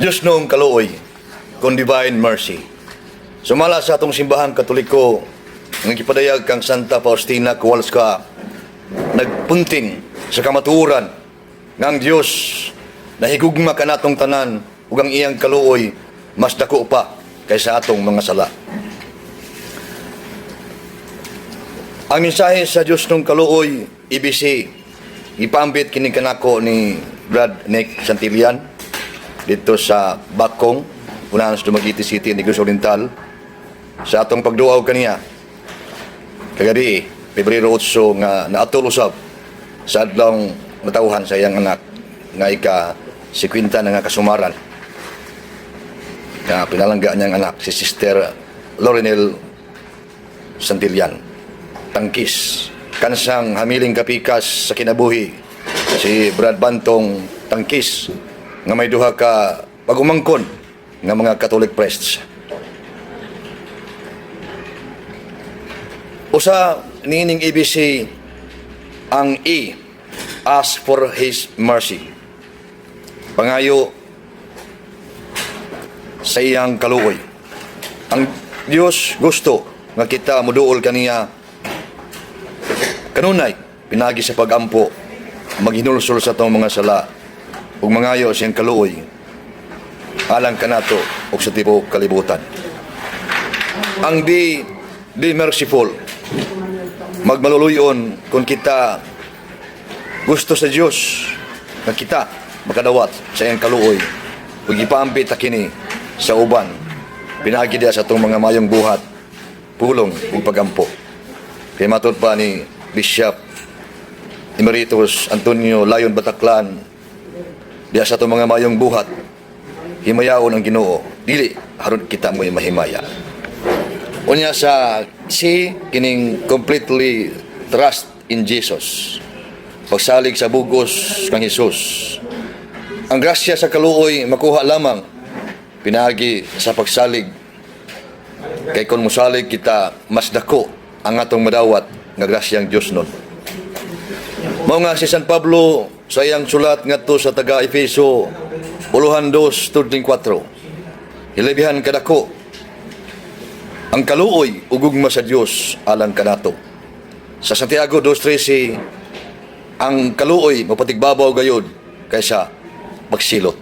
Diosnong kaluoy kon divine mercy. Sumala sa atong Simbahang Katoliko nga gipadayag kang Santa Faustina Kowalska, nagpunting sa kamatuoran nga ang Dios nahigugma kanatong tanan ug ang iyang kaluoy mas dako pa kaysa atong mga sala. Ang mensahe sa Diosnong kaluoy ABC, ipambit kini kanako ni Brad Nick Santillan dito sa Bakong, unahan sa Dumaguete City, Negros Oriental, sa atong pagduaw kaniya kagabi, Pebrero 8, nga naatol usab sa adlawng natawhan sa iyang anak nga ika 50 na nga kasumaran nga pinalangga niyang anak, si Sister Lorinel Santillan Tangkis. Kansang hamiling kapikas sa kinabuhi si Brad Bantong Tangkis nga may duha ka pag-umangkon nga mga Catholic priests. Usa niining ABC, ang E, ask for His mercy. Pangayo sa iyang kaluoy. Ang Dios gusto nga kita muduol kaniya kanunay pinagi sa pagampo, maghinulsol sa atong mga sala ug mangayo siyang kaluoy alang kanato ug sa tibuok kalibutan. Ang B, be merciful. Magmaluluyon kung kita gusto sa Dios nga kita makadawat sa iyang kaluoy ug ipaambit ta kini sa uban pinagi diha sa atong mga mayong buhat, pulong ug pagampo. Kay matud pa ni Bishop Emeritus Antonio Layon Bataclan, diha sa atong mga mayong buhat himayaon ang Ginoo, dili aron kita mo'y mahimaya. Unya sa C, kining completely trust in Jesus. Pagsalig sa bugos kang Hesus. Ang grasya sa kaluoy makuha lamang pinaagi sa pagsalig. Kay kung musalig kita, mas dako ang atong madawat nga grasyang Dios nun. Mao nga si San Pablo sa iyang sulat ngadto sa taga Efeso, uluhan 2 tudling 4, hilabihan kadako ang kaluoy ug gugma sa Dios alang kanato. Sa Santiago 2.13, ang kaluoy mapatigbabaw gayod kaysa pagsilot.